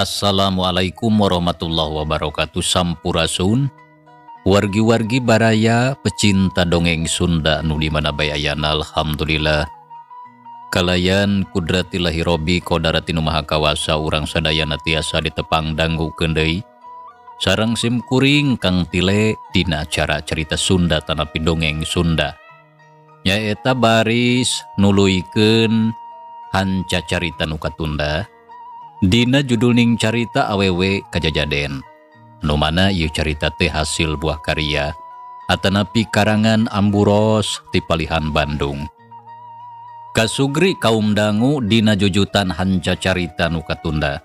Assalamualaikum warahmatullahi wabarakatuh. Sampurasun wargi-wargi baraya pecinta dongeng Sunda nu di mana bae ayana. Alhamdulillah kalayan kudratillahi robbi qadarati nu maha kawasa urang sadayana tiasa ditepang dangukeun deui sareng sim kuring Kang Tile dina acara cerita Sunda tanapi dongeng Sunda, nyaeta baris nuluykeun hanca carita nu katunda dina judul ning carita awewe kajajaden, nu mana ieu carita teh hasil buah karya atanapi karangan Amburos ti palihan Bandung. Kasugri kaum dangu dina jujutan hanca carita nu katunda.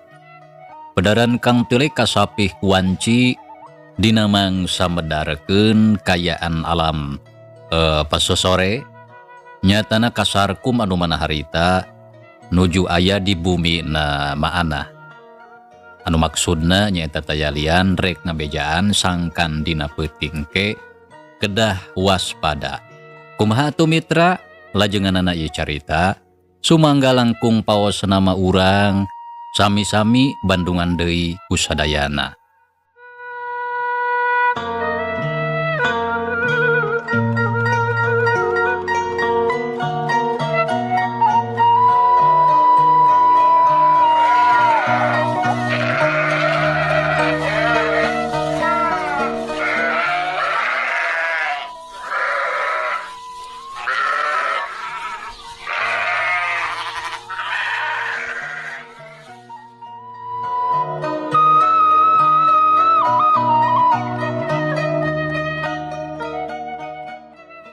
Pedaran Kang Tile kasapih kuanci dina mangsa medarkeun kayaan alam pasosore nyatana kasarkum anu mana harita nuju aya di bumi na maanah anu maksudna nyaeta tayalian rek ngabejaan sangkan dina peuting ke kedah waspada. Kumaha atuh mitra lajenganana ieu carita sumangga langkung paos nama urang sami-sami bandungan deui kusadayana.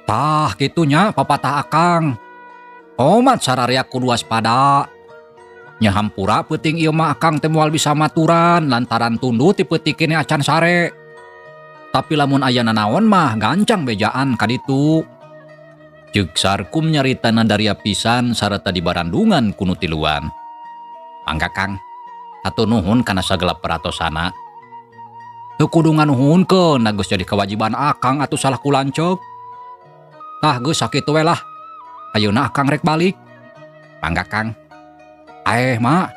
Tah kitunya papatah akang. Omat sararia kudu waspada. Nya hampura peuting ieu mah akang teh moal bisa maturan lantaran tunduh ti peuting kene acan sare. Tapi lamun aya nanaon mah gancang bejaan ka ditu. Ceuk Sarkum nyaritana daria pisan sarata dibarandungan ku nu tiluan. Mangga Kang, hatur nuhun kana sagala peratosana. Teu kudu nganuhunkeun, geus jadi kewajiban akang atuh salah ku lanceuk. Tah geus sakitu we lah. Ayeuna akang rek balik. Mangga Kang. Mak.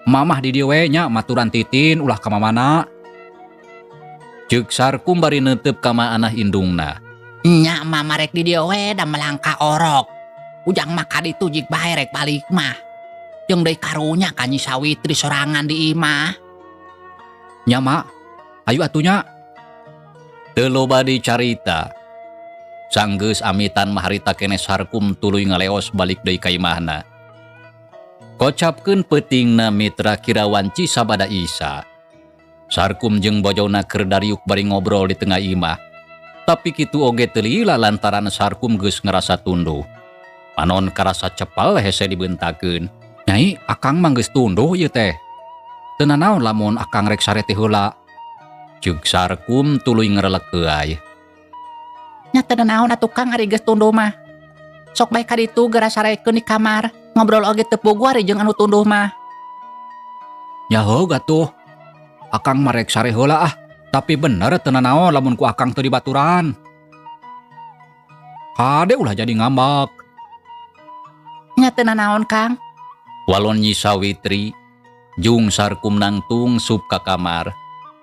Mamah di dieu we nya maturan titin ulah ka mamana. Ceuk Sarkum bari neuteup ka maanah indungna. Nya mama rek di dieu we da melangka orok. Ujang mah ka ditu jig bae rek balik mah. Jeung deui karunya ka Nyi Sawitri sorangan di imah. Nya mak, ayu atuh nya. Teu loba dicarita. Sanggeus amitan maharita keneh Sarkum tuluy ngaleos balik deui ka imahna. Kocapkeun peutingna mitra kirawanci sabada Isa. Sarkum jeung bojona keur dariuk bari ngobrol di tengah imah. Tapi kitu oge teu lila lantaran Sarkum geus ngerasa tunduh. Panon karasa cepal hese dibentakeun. Nyai, akang mah geus tunduh ieu teh. Teu nanaon lamun akang rek sare teh heula. Ceuk Sarkum tuluy ngerelek heuay. Nya teu nanaon atuh Kang ari geus tunduh mah. Sok bae ka ditu geura sarekeun di kamar. Ngobrol oge teu puguh ari jeung anu tunduh mah. Nya heug atuh. Akang mah rek sare heula ah. Tapi bener teu nanaon lamun ku akang teu dibaturan. Kade ulah jadi ngambek. Nya teu nanaon Kang. Walon Nyi Sawitri jung Sarkum nangtung sup ka kamar.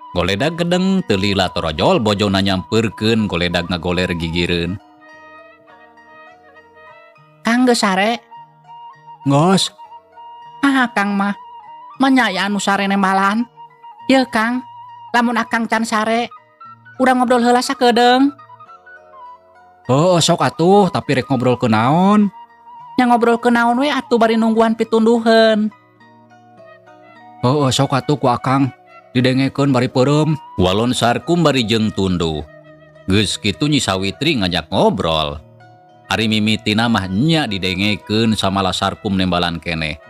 Goledag gedeng teu lila torojol bojona nyampeurkeun goledag ngagoler gigireun. Kang geus sare? Ngos. Ah Kang mah manya aya anu sare nembalan. Yeuh Kang, lamun Akang can sare, urang ngobrol heula sakedeung. Heuh sok atuh, tapi rek ngobrol ke naon? Nya ngobrol ke naon we atuh bari nungguan pitunduheun. Heuh sok atuh ku Akang didengekeun bari peureum. Walon Sarkum bari jeung tunduh. Geus kitu Nyi Sawitri ngajak ngobrol. Ari mimitina mah nya didengekeun samalah Sarkum nembalan keneh.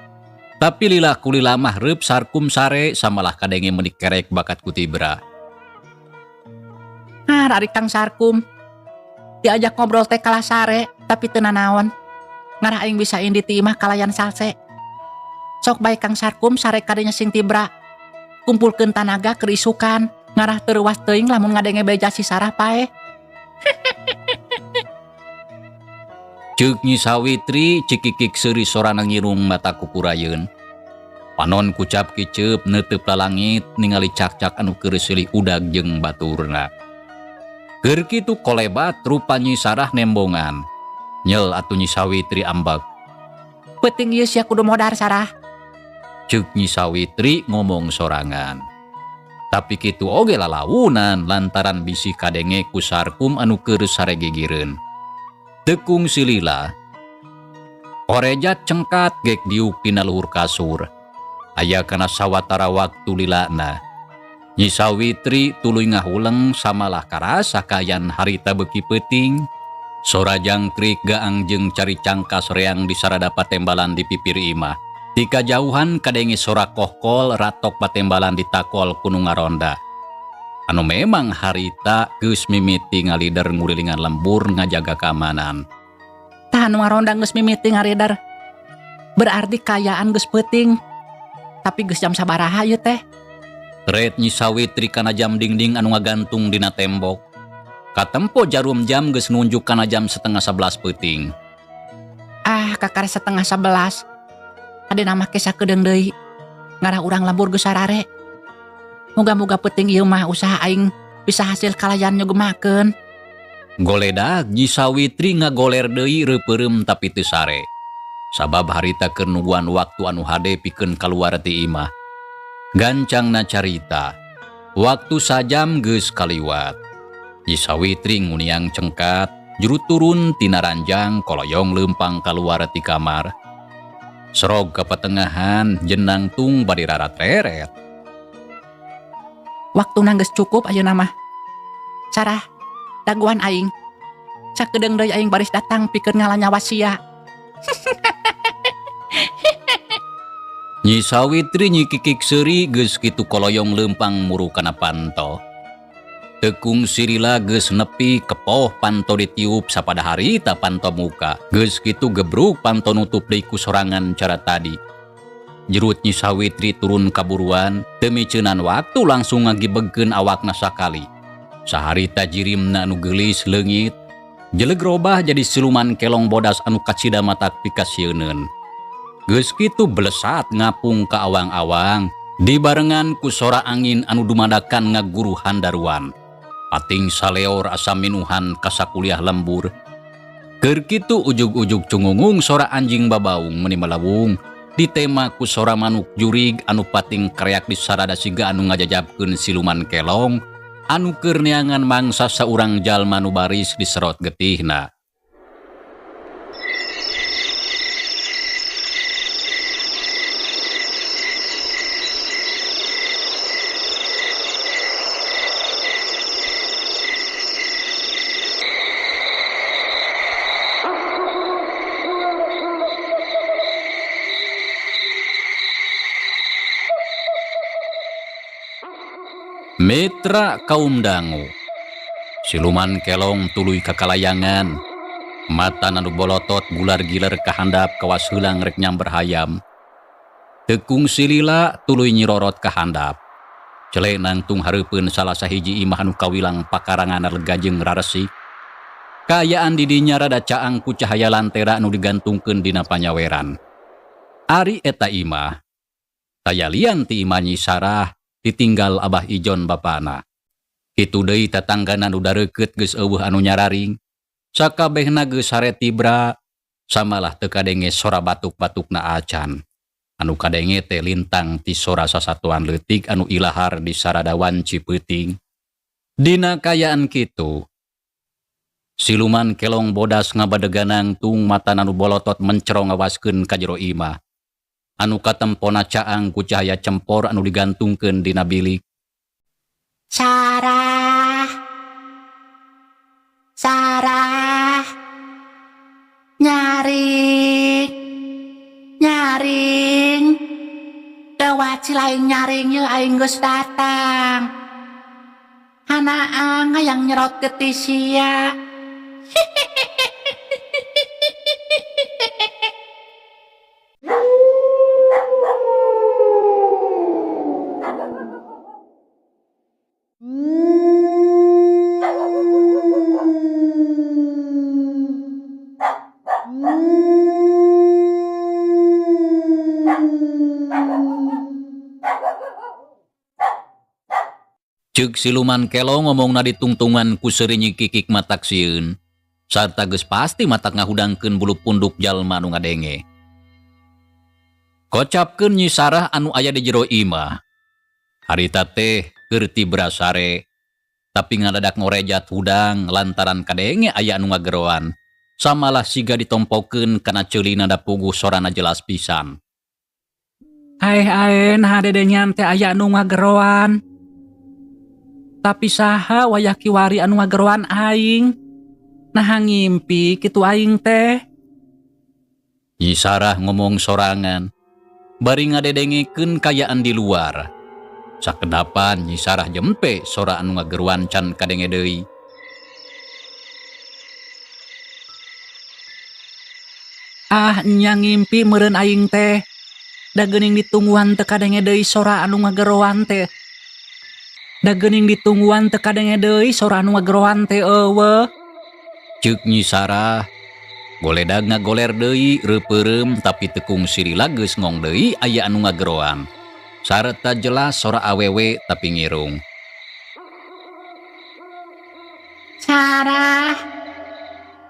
Tapi lila kulila mah reup Sarkum sare samalah kadenge meuni kerek bakat ku tibra. Ah, ari Kang Sarkum. Diajak ngobrol teh kalah sare, tapi teu nanaon. Ngarah aing bisa indi ti imah kalayan salse. Sok bae Kang Sarkum sare kadinya sing tibra. Kumpulkeun tanaga keur isukan, ngarah teu reuas teuing lamun ngadenge beja si Sarah paeh. Ceuk Nyi Sawitri cikikik seuri sorana ngirung mata kukurayeun. Panon kucap kiceup neuteup lalangit ningali cakcak anu keur silih udag jeung baturna. Keur kitu kolebat rupa Nyi Sarah nembongan. Nyel atuh Nyi Sawitri ambek. Peuting ieu sia kudu modar Sarah. Ceuk Nyi Sawitri ngomong sorangan. Tapi kitu oge lalaunan lantaran bisi kadenge ku Sarkum anu keur sare gigireun. Tekung silila. Orejat cengkat gek diuk dina luhur kasur. Aya kana sawatara waktu lilana. Nyi Sawitri tuluy ngahuleng samalah karasa kayan harita beuki peuting. Sora jangkrik gaang jeung cari cangkas reang di sarada patembalan di pipir imah. Di kajauhan kadenge sora kohkol ratok patembalan ditakol ku nu ngaronda. Anu memang harita geus mimiti ngalider ngurilingan lembur ngajaga keamanan. Tah anu ngaronda geus mimiti ngarider. Berarti kayaan geus peuting. Tapi geus jam sabaraha ieu teh? Ret Nyi Sawitri kana jam dinding anu ngagantung dina tembok. Katempo jarum jam geus nunjuk kana jam setengah sebelas peuting. Ah, kakara setengah sebelas. Ade nama ke sakedeung deui. Ngarah urang lembur geus sarare. Moga-moga peuting ieu mah usaha aing bisa hasil kalayan nyugemakeun. Goledag Nyi Sawitri ngagoler deui reupeureum tapi teu sare. Sabab harita keur nungguan waktu anu hade pikeun kaluar ti imah. Gancangna carita, waktu sajam geus kaliwat. Nyi Sawitri nguniang cengkat, juru turun tina ranjang koloyong leumpang kaluar ti kamar. Serog ke petengahan, jenang tung bari rarat-reret. Waktu geus cukup ayeuna mah. Sarah, daguan aing. Sakedeung deui aing baris datang pikeun ngala nyawa sia. Nyi Sawitri nyikikik seuri geus kitu koloyong leumpang muru kana panto. Tekung sirila geus nepi kepoh panto ditiup sapada harita panto muka. Geus kitu gebruk panto nutup deui ku sorangan cara tadi. Jerut Nyi Sawitri turun kaburuan, teu miceunan waktu langsung ngagibegkeun awakna sakali. Saharita jirimna anu geulis leungit, jeleg robah jadi siluman kelong bodas anu kacida matak pikasieuneun. Geus kitu belesat ngapung ka awang-awang, dibarengan ku sora angin anu dumadakan ngaguru handaruan. Pating saleor asa minuhan kasakuliah lembur. Keur kitu ujug-ujug cungungung sora anjing babaung meuni malawung, ditema ku sora manuk jurig anu pating kreak di sarada siga anu ngajajabkeun siluman kelong, anu keur neangan mangsa saurang jalma nu baris diserot getihna. Mitra kaum dangu, siluman kelong tuluy kakalayangan, mata nanu bolotot gular-giler kahandap kawas heulang rek nyamber hayam. Tekung silila tuluy nyirorot kahandap. Cele nangtung hareupeun salah sahiji imah anu kawilang pakarangan lega jeung raresik. Kaayaan di dinya rada caang ku cahaya lantera anu digantungkeun dina panyaweran. Ari eta imah, taya lian ti imah Nyi Sarah. Ditinggal Abah Ijon bapana. Kitu deui tatanggana nu dareukeut geus eueuh anu nyararing. Sakabehna geus sare tibra, samalah teu kadenge sora batuk-batukna acan. Anu kadenge teh lintang ti sora sasatuan leutik anu ilahar di sarada wanci peuting. Dina kayaan kitu, siluman kelong bodas ngabadegan tung matana nu bolotot mencero ngawaskeun ka jero imah. Anu katempona caang ku cahaya cempor anu digantungkeun dina bilik. Sarah, Sarah, nyaring, nyaring, gawat si lain nyaring yeuh aing geus datang. Hanaang hayang nyerot getih sia. Ceuk siluman kelong ngomongna ditungtungan ku serinyi kikik matak sieun. Sarta geus pasti matak ngahudangkeun bulu punduk jalma nu ngadenge. Kocapkeun Nyi Sarah anu aya di jero imah. Harita teh keur tibra sare, tapi ngadadak ngorejat hudang lantaran kadenge aya anu ngageroan. Samalah siga ditompokeun kana ceulina da puguh sorana jelas pisan. Aeh aeh nah dedenyan teh aya anu ngageroan. Tapi saha wayah kiwari anu ngageroan aing? Naha ngimpi kitu aing teh? Nyi Sarah ngomong sorangan, bari ngadedengekeun kayaan di luar. Sakedapan Nyi Sarah jempe sora anu ngageroan can kadenge deui. Ah, nya ngimpi meureun aing teh. Da geuning ditungguan teu kadenge deui sora anu ngageroan teh. Da geuning ditungguan teu kadenge deui sora anu ngageroan teh eueuh. Ceuk Nyi Sarah, goledag ngagoler deui reupeureum tapi teu kungsi lila geus ngong deui aya anu ngageroan. Sarta jelas sora awewe tapi ngirung. Sarah,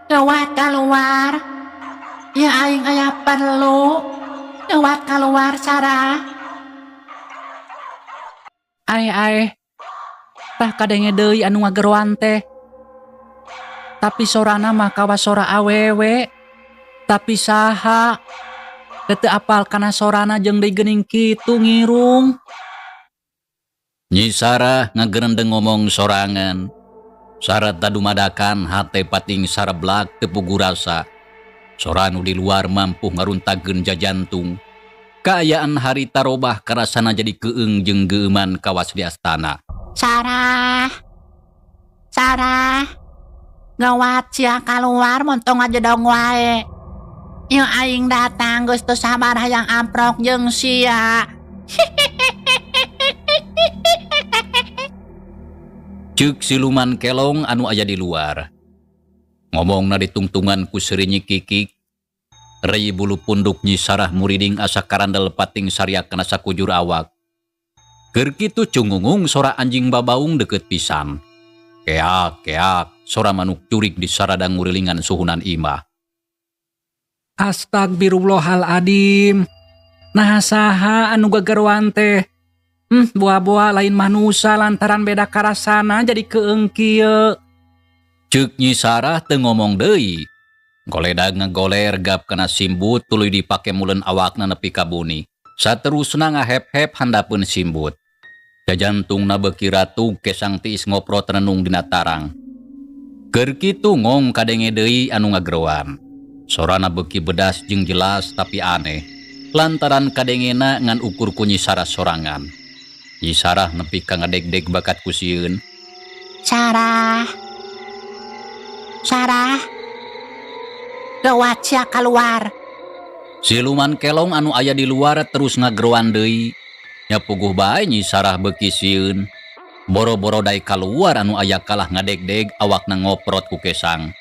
gawat keluar. Ya aing aya perlu. Gawat keluar Sarah. Ae ae. Tah kadenge deui anu ngageroan teh. Tapi sorana mah kawas sora awewe. Tapi saha? Teu apal kana sorana jeung deui geuning kitu ngirung. Nyi Sarah ngagerendeng ngomong sorangan. Sarata dumadakan hate pating sareblak teu puguh rasa. Sora nu di luar mampu ngaruntageun jajantung. Kaayaan harita robah karasana jadi keung jeung geueuman kawas di astana. Sarah, Sarah, gawat sia kaluar montong ngajedong wae. Ieu aing datang geus teu sabar hayang amprok jeung sia. Ceuk siluman kelong anu aya di luar. Ngomongna ditungtungan ku serinyi kikik. Rei bulu punduk Nyi Sarah muriding asa karandel pating saria kana sakujur awak. Keur kitu cungungung sora anjing babaung deukeut pisan. Keak keak sora manuk curik di sarada ngurilingan suhunan imah. Astagfirullahaladzim. Nah saha anu gagaruan teh? Buah-buah lain manusa lantaran beda karasana jadi keung kieu. Ceuk Nyi Sarah teu ngomong deui. Goledag ngagoler gap kana simbut tuluy dipake muleun awakna nepi ka buni. Saterusna ngahep-hep handapeun simbut. Jajantungna beuki ratug kesang tiis ngoprot renung dina tarang. Keur kitu ngong kadenge deui anu ngageroan. Sorana beuki bedas jeung jelas tapi aneh. Lantaran kadengena ngan ukur ku Nyi Sarah sorangan. Nyi Sarah nepi ka ngadegdeg bakat ku sieun. Sarah, Sarah, gawat sia kaluar. Siluman kelong anu aya di luar terus ngageroan deui. Nya puguh bae Nyi Sarah beuki sieun. Boro-boro daek kaluar anu aya kalah ngadegdeg awakna ngoprot ku kesang.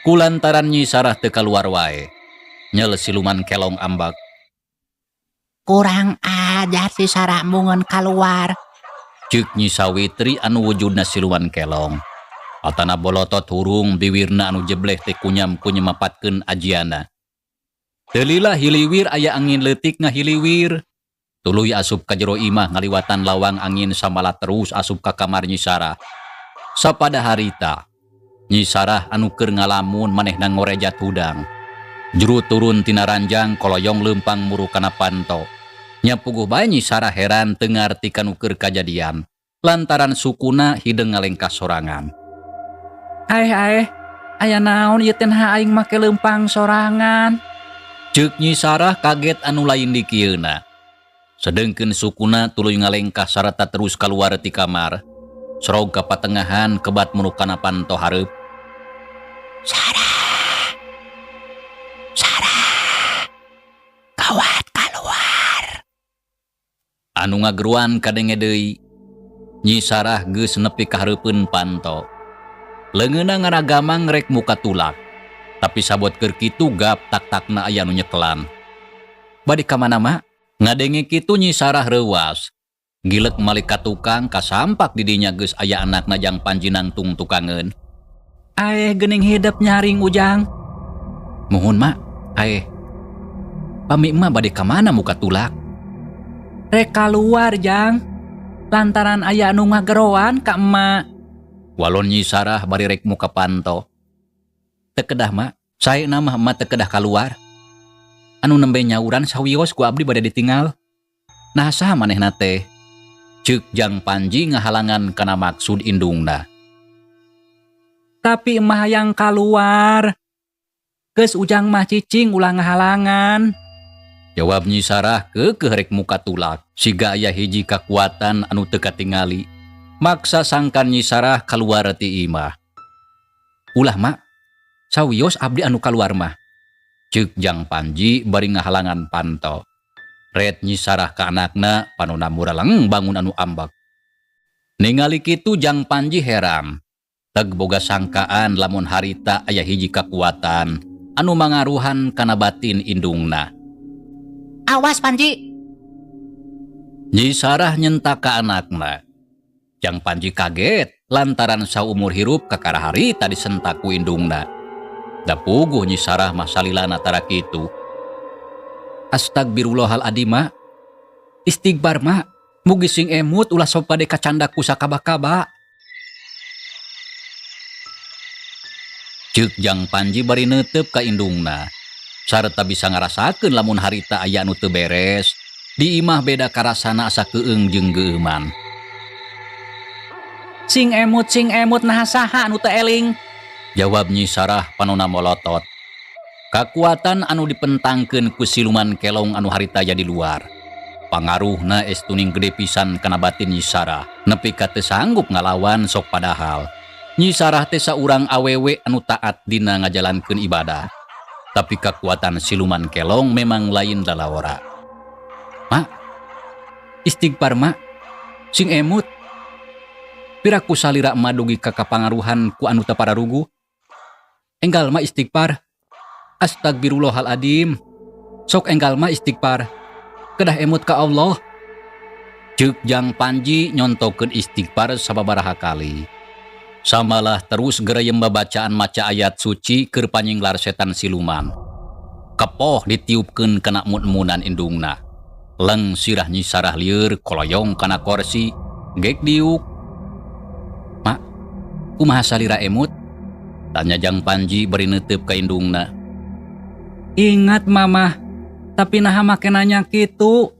Kulantaran Nyi Sarah teu kaluar wae. Nyel siluman kelong ambak. Kurang Hajar si Sarah embungeun kaluar. Ceuk Nyi Sawitri anu wujudna siluman kelong. Matana bolotot hurung, biwirna anu jebleh teh kunyam-kunyam mapatkeun ajiana. Teu lila hiliwir aya angin leutik ngahiliwir. Tuluy asup ka jero imah ngaliwatan lawang angin samala terus asup ka kamar Nyi Sarah. Sapada harita, Nyi Sarah anu keur ngalamun manehna ngorejat hudang. Juru turun tina ranjang koloyong leumpang muru kana panto. Nya puguh bae Nyi Sarah heran teu ngarti kanu keur kajadian. Lantaran sukuna hideung ngalengkah sorangan. Aeh aeh, aya naon ieu teh naha aing make leumpang sorangan? Ceuk Nyi Sarah kaget anu lain dikieuna. Sedengkeun sukuna tuluy ngalengkah sarata terus kaluar ti kamar. Sorog ka patengahan kebat muru kana panto hareup. Sarah. Sarah. Gawat kaluar. Anu ngageruan kadenge deui. Nyi Sarah geus nepi ka hareupeun panto. Leungeunna ngaragamang rek muka tulak. Tapi sabot keur kitu gap tak-takna aya nu nyekelan. Bade ka mana, Mak? Ngadenge kitu Nyi Sarah reuwas. Gilek malik ka tukang kasampak di dinya geus aya anakna jang Panji nangtung tukangeun. Aeh geuning hidep nyaring Ujang. Muhun, Mak. Aeh. Pami emak bade ka mana muka tulak? Rek kaluar, Jang. Lantaran aya anu ngageroan ka emak. Walon Nyi Sarah bari rek muka panto. Teu kedah, Mak. Saena mah emak teu kedah kaluar. Anu nembe nyauran sawios ku abdi bade ditinggal. Nah saha manehna teh? Ceuk Jang Panji ngahalangan kana maksud indungna. Tapi emak hayang kaluar. Geus Ujang mah cicing ulah ngahalangan. Jawab Nyi Sarah keukeuh rek muka tulak. Siga aya hiji kakuatan anu teu katingali. Maksa sangkan Nyi Sarah kaluar ti imah. Ulah, Mak. Sawios abdi anu kaluar mah. Ceuk Jang Panji bari ngahalangan panto. Ret Nyi Sarah ka anakna panona muraleng bangun anu ambek. Ningali kitu Jang Panji heran. Teg boga sangkaan lamun harita aya hiji kakuatan anu mangaruhan kana batin indungna. Awas Panji. Nyi Sarah nyentak ka anakna. Jang Panji kaget lantaran saumur hirup kakara harita disentak ku indungna. Da puguh Nyi Sarah mah salilana tara kitu. Astagfirullahaladzim, Mak. Istighfar, Mak. Mugi sing emut ulah sok bade kacanda ku sakaba-kaba. Ceuk Jang Panji bari neuteup ka indungna. Sarta bisa ngarasakeun lamun harita aya anu teu beres. Di imah beda karasana asa keung jeung geueuman. Sing emut naha saha anu teu eling? Jawab Nyi Sarah panona molotot. Kakuatan anu dipentangkeun ku siluman kelong anu harita aya di luar. Pangaruhna estuning gede pisan kana batin Nyi Sarah. Nepi ka teu sanggup ngalawan sok padahal. Nyi Sarah teh saurang awewe anu taat dina ngajalankeun ibadah. Tapi kakuatan siluman kelong memang lain lalawara. Mak, istighfar mak, sing emut. Piraku salira emak dugi ka kapangaruhan ku anu teu pararugu. Enggal mak istighfar. Astagfirullahaladzim. Sok enggal mak istighfar. Kedah emut ka Allah. Ceuk Jang Panji nyontokeun istighfar sababaraha kali. Samalah terus gerayem babacaan maca ayat suci keur panyinglar setan siluman. Kepoh ditiupkeun kana mun-munan indungna. Leng sirah Nyi Sarah lieur koloyong kana korsi, gek diuk. Mak, kumaha salira emut? Tanya Jang Panji bari neuteup ka indungna. Ingat mamah, tapi naha make nanya kitu?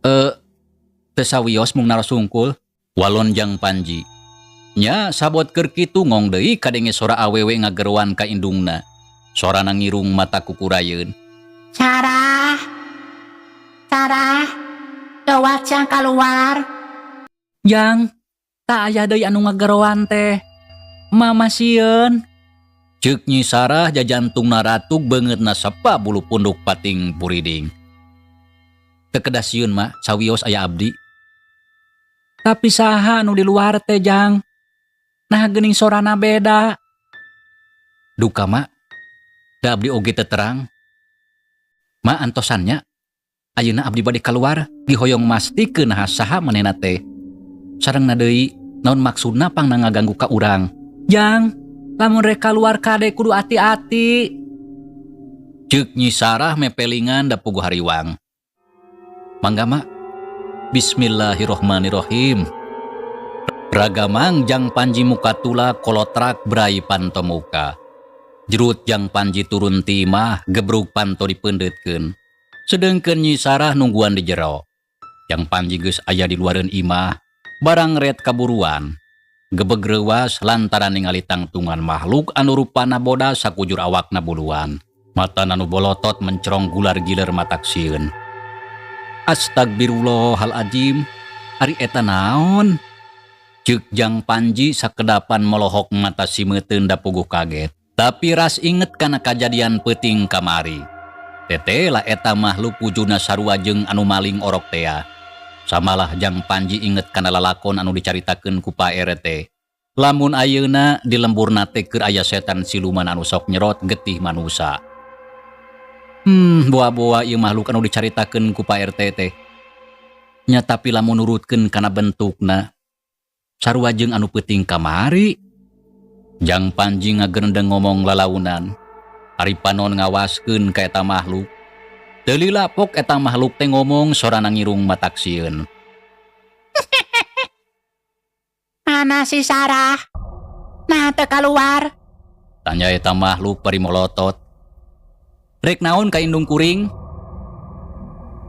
Teu sawios mung naros sungkul. Walon Jang Panji. Nya sabot keur kitu ngong deui kadenge sora awewe ngageroan ka indungna. Sorana ngirung mata kukurayeun. Sarah, Sarah, gawat siang kaluar. Jang, tak aya deui anu ngageroan teh. Mama sieun. Ceuk Nyi Sarah jajantungna ratug beungeutna sepa bulu punduk pating puriding. Teu kedah sieun mah, sawios aya abdi. Tapi saha anu di luar teh, Jang? Nah geuning sorana beda. Duka mak, da abdi oge teu terang. Mak antosannya. Ayeuna abdi bade kaluar dihoyong mastikeun naha saha manehna teh. Sarengna deui naon maksudna pangna ngaganggu ka urang. Jang, lamun rek kaluar kade kudu ati-ati. Ceuk Nyi Sarah mepelingan da puguh hariwang. Mangga mak. Bismillahirrohmanirrohim. Ragamang Jang Panji muka tula kolotrak brai panto muka. Jerut Jang Panji turun ti imah gebrug panto dipeundeutkeun. Sedengkeun Nyi Sarah nungguan di jero. Jang Panji geus aya di luareun imah, barang ret kaburuan. Gebeg reuwas lantaran ningali tangtungan makhluk anu rupana bodas sakujur awakna buluan. Matana nu bolotot mencerong gular giler matak sieun. Astagfirullahalajim, ari eta naon? Ceuk Jang Panji sakedapan molohok mata simeuteun da puguh kaget. Tapi ras inget kana kajadian peuting kamari. Tete lah eta makhluk wujudna sarua jeung anu maling orok tea. Samalah Jang Panji inget kana lalakon anu dicaritakeun ku Pak RT. Lamun ayeuna di lemburna teh keur aya setan siluman anu sok nyerot getih manusa. Boa-boa ieu makhluk anu dicaritakeun ku Pak RT teh. Nya tapi lamun nurutkeun kana bentukna sarua jeung anu peuting kamari. Jang Panji ngagerendeng ngomong lalaunan. Ari panon ngawaskeun ka eta makhluk. Teu lila pok eta makhluk teh ngomong sorana ngirung matak sieun. Mana si Sarah? Nah teu kaluar. Tanya eta makhluk bari molotot. Rek naon ka indung kuring?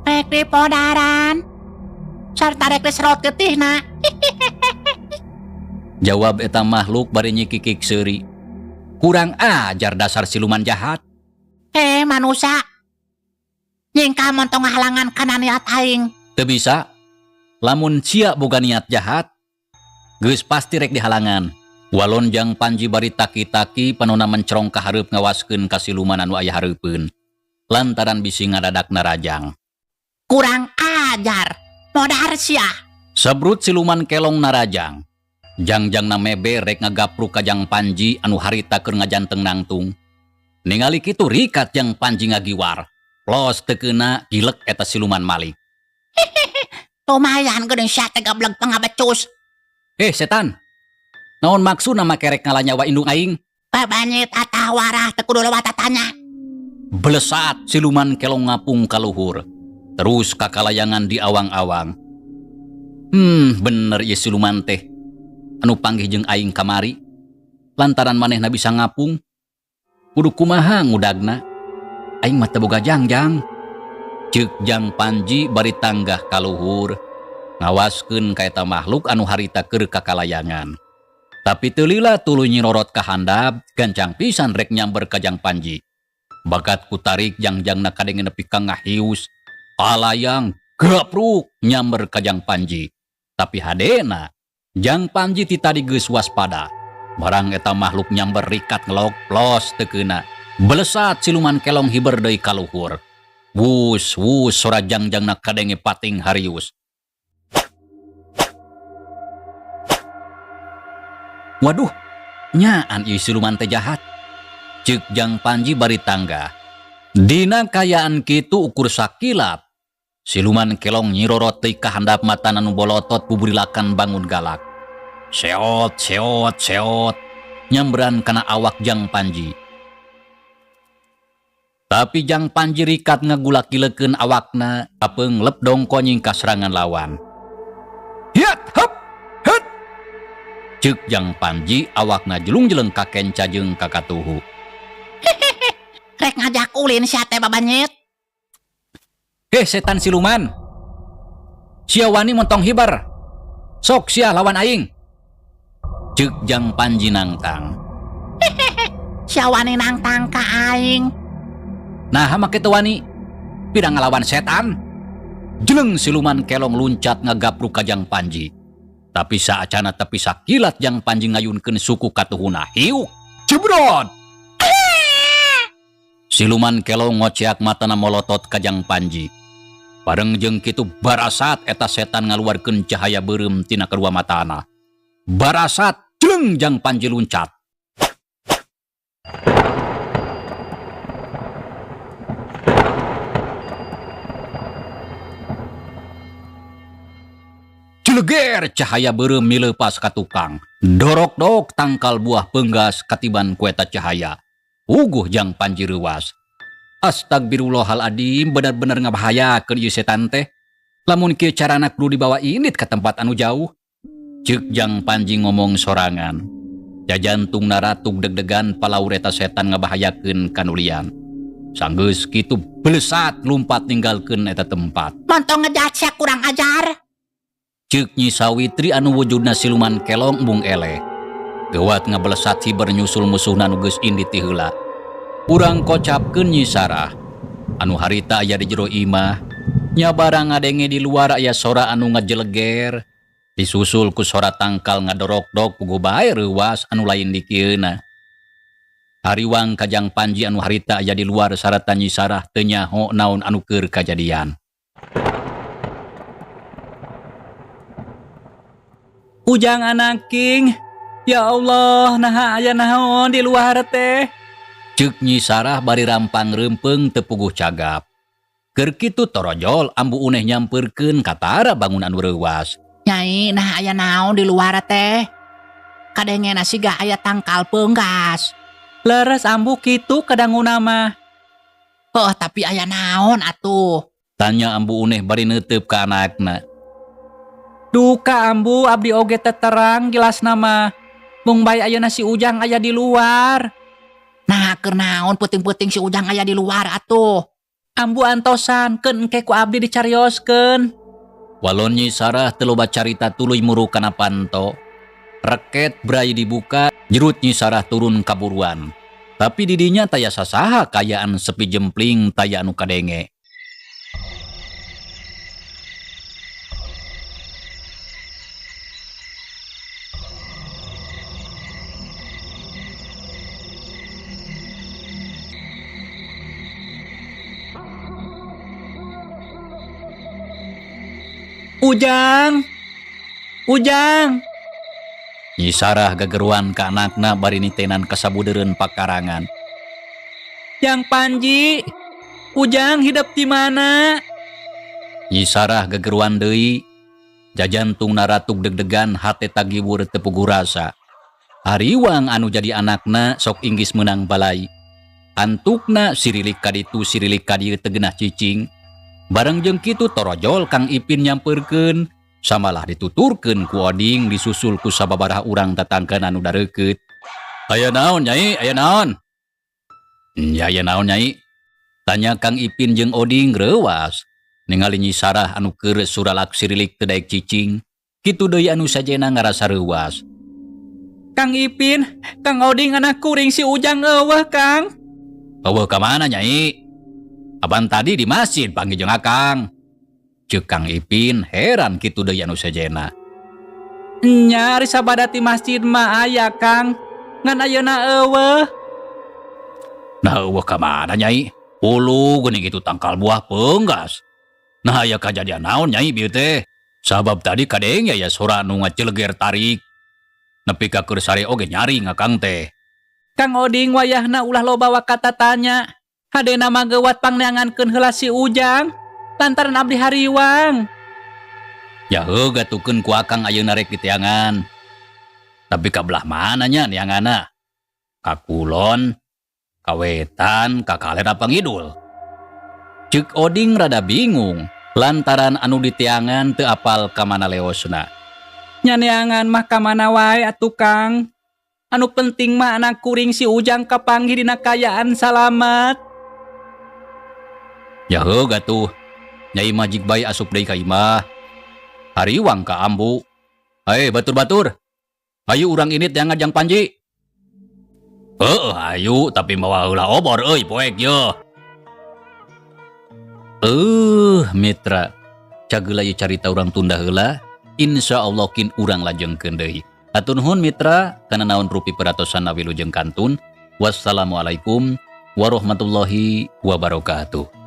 Rek di podaran. Sarta rek diserot getihna. Jawab eta makhluk bari nyikikik seuri. Kurang ajar dasar siluman jahat. Manusa. Nyingka montong ngahalangan kana niat aing. Teu bisa. Lamun sia boga niat jahat, geus pasti rek dihalangan. Walon Jang Panji bari taki-taki panona mencerong ka hareup ngawaskeun ka siluman anu aya hareupeun. Lantaran bisi ngadadak narajang. Kurang ajar. Modar sia. Sabrut siluman kelong narajang. Jangjangna meber rek ngagapruk ka Jang Panji anu harita keur ngajanteng nangtung. Ningali kitu rikat Jang Panji ngagiwar. Los teu keuna gilek eta siluman malik. Lumayan geuning sia teh gablek pangabecus. Setan. Naon maksudna make rek ngalanyawa indung aing? Babanyit atah warah teu kudu lewat tatanya. Belesat siluman kelong ngapung ka luhur. Terus kakalayangan di awang-awang. Bener ieu siluman teh. Anu panggih jeung aing kamari. Lantaran manehna bisa ngapung. Kudu kumaha ngudagna? Aing mah teu boga jangjang. Ceuk Jang Panji bari tanggah ka luhur. Ngawaskeun ka eta makhluk anu harita keur kakalayangan. Tapi teu lila tuluy nyirorot ka handap, gancang pisan rek nyamber ka Jang Panji. Bakat kutarik jangjangna kadenge nepi ka ngahius. Kalayang gapruk nyamber ka Jang Panji. Tapi hadena Jang Panji ti tadi geus waspada. Barang eta makhluk nyamber rikat ngelok plos teu keuna. Belesat siluman kelong hiber deui ka luhur. Wus wus sora jangjangna kadenge pating harius. Waduh, nyaan ieu siluman teh jahat. Ceuk Jang Panji bari tangga. Dina kayaan kitu ukur sakilap. Siluman kelong nyirorot deui ka handap matana nu bolotot buburilakan bangun galak. Seot, seot, seot, nyamberan kana awak Jang Panji. Tapi Jang Panji rikat ngagulak-gilekeun awakna, kapeung lep dongko nyingkah serangan lawan. Hiat, hep, het. Ceuk Jang Panji awakna jelung-jeleng ka kenca jeung ka katuhu. Rek ngajak ulin sia teh babanyit. Setan siluman. Sia wani montong hibar. Sok sia lawan aing. Ceuk Jang Panji nangtang. Sia wani nangtang ka aing. Nah, make teu wani. Pira ngalawan setan. Jeleng siluman kelong luncat ngagapruk ka Jang Panji. Tapi saacana tepi sakilat Jang Panji ngayunkeun suku katuhuna. Hiuk, jebrot. Siluman kelong ngoceak matana molotot ka Jang Panji. Bareng jeung kitu barasat eta setan ngaluarkeun cahaya beureum tina kedua matana. Barasat jeleng Jang Panji luncat. Jeleger cahaya beureum mileupas ka tukang. Dorok-dok tangkal buah peunggas katiban ku eta cahaya. Uguh Jang Panji reuwas. Astagfirullahaladzim, bener-bener ngabahayakeun ieu setan teh. Lamun kieu carana kudu dibawa indit ka tempat anu jauh. Ceuk Jang Panji ngomong sorangan. Jajantungna ratug deg-degan palaur eta setan ngabahayakeun kanulian. Sanggeus kitu belesat lumpat ninggalkeun eta tempat. Montong ngejat sia kurang ajar. Ceuk Nyi Sawitri anu wujudna siluman kelong embung eleh. Geuwat ngabelesat hiber nyusul musuhna nu geus indit ti heula. Urang kocapkeun Nyi Sarah. Anu harita aya di jero imah. Nya barang ngadenge di luar aya sora anu ngajeleger. Disusul ku sora tangkal ngadorok-dok puguh bae reuwas anu lain dikieuna. Hariwang ka Jang Panji anu harita aya di luar sarata Nyi Sarah teu nyaho naon anu keur kajadian. Ujang anaking, ya Allah, naha aya naon di luar teh? Ceuk Nyi Sarah bari rampang reumpeung teu puguh cagap. Keur kitu torojol ambu uneh nyampeurkeun katara bangun anu reuwas. Nyai, naha aya naon di luar teh? Kadengena siga aya tangkal peunggas. Leres ambu kitu kadanguna mah. Oh, tapi aya naon atuh? Tanya ambu uneh bari neuteub ka anakna. Duka ambu, abdi oge teu terang jelasna mah. Mung bae ayeuna si Ujang aya di luar. Nah, keur naon peuting-peuting si Ujang aya di luar atuh? Ambu antosan, keun engke ku abdi dicarioskeun. Walon Nyi Sarah teu loba carita tuluy muruk kana panto. Reket brai dibuka, jerut Nyi Sarah turun kaburuan. Tapi didinya taya sasaha kayaan sepi jempling taya anu kadenge. Ujang! Ujang! Nyi Sarah gageruan ka anakna bari nitenan kasabudeureun pakarangan. Jang Panji, Ujang hidup di mana? Nyi Sarah gageruan deui, jajantungna ratug deg-degan hate tagiwur teu puguh rasa. Hariwang anu jadi anakna sok inggis meunang balai. Antukna sirilik kaditu sirilik kadieu teu geunah cicing. Bareng jeung kitu torojol Kang Ipin nyampeurkeun, samalah dituturkeun ku Oding disusul ku sababaraha urang tatangkeun anu dareukeut. Aya naon Nyai? Aya naon? Nya aya naon Nyai? Tanya Kang Ipin jeung Oding reuwas. Ningali Nyi Sarah anu keur suralak sirilik teu daek cicing, kitu deui anu sajena ngarasa reuwas. Kang Ipin, Kang Oding anak kuring si Ujang eueuh Kang. Eueuh ka mana Nyai? Aban tadi di masjid panggil jeung Akang. Ceuk Kang Ipin heran kitu deui anu sejena. Nya ari sabada ti masjid mah aya Kang, ngan ayeuna eueuh. Nah eueuh ka mana Nyai? Ulu geuning kitu tangkal buah peunggas. Nah aya kajadian naon Nyai bieu teh? Sabab tadi kadenge aya sora nu ngaceleger tarik. Nepi ka keur sare oge nyaring Akang teh. Kang Oding wayahna ulah loba wakata tanya. Hadena mah geuwat pangneangankeun heula si Ujang lantaran abdi hariwang. Ya heuh gatukeun ku Akang ayeuna rek diteangan. Tapi ka belah mana nya neanganna? Ka kulon, ka wetan, ka kaler apa ngidul? Ceuk Oding rada bingung lantaran anu diteangan teu apal ka mana leosna. Nya neangan mah ka mana wae atuh Kang. Anu penting mah anak kuring si Ujang kapanggih dina kaayaan salamat. Ya heuh gatuh. Nyai mah jig bae asup deui ka imah. Hariwang ka ambu. Hei batur-batur. Ayu urang init yang ngajang Panji. Heeh ayu tapi mawa heula obor euy poek ye. Mitra. Cageula ieu carita urang tunda heula. Insyaallah kin urang lajengkeun deui. Hatur nuhun mitra kana naon rupi peratosan wilujeng kantun. Wassalamualaikum warahmatullahi wabarakatuh.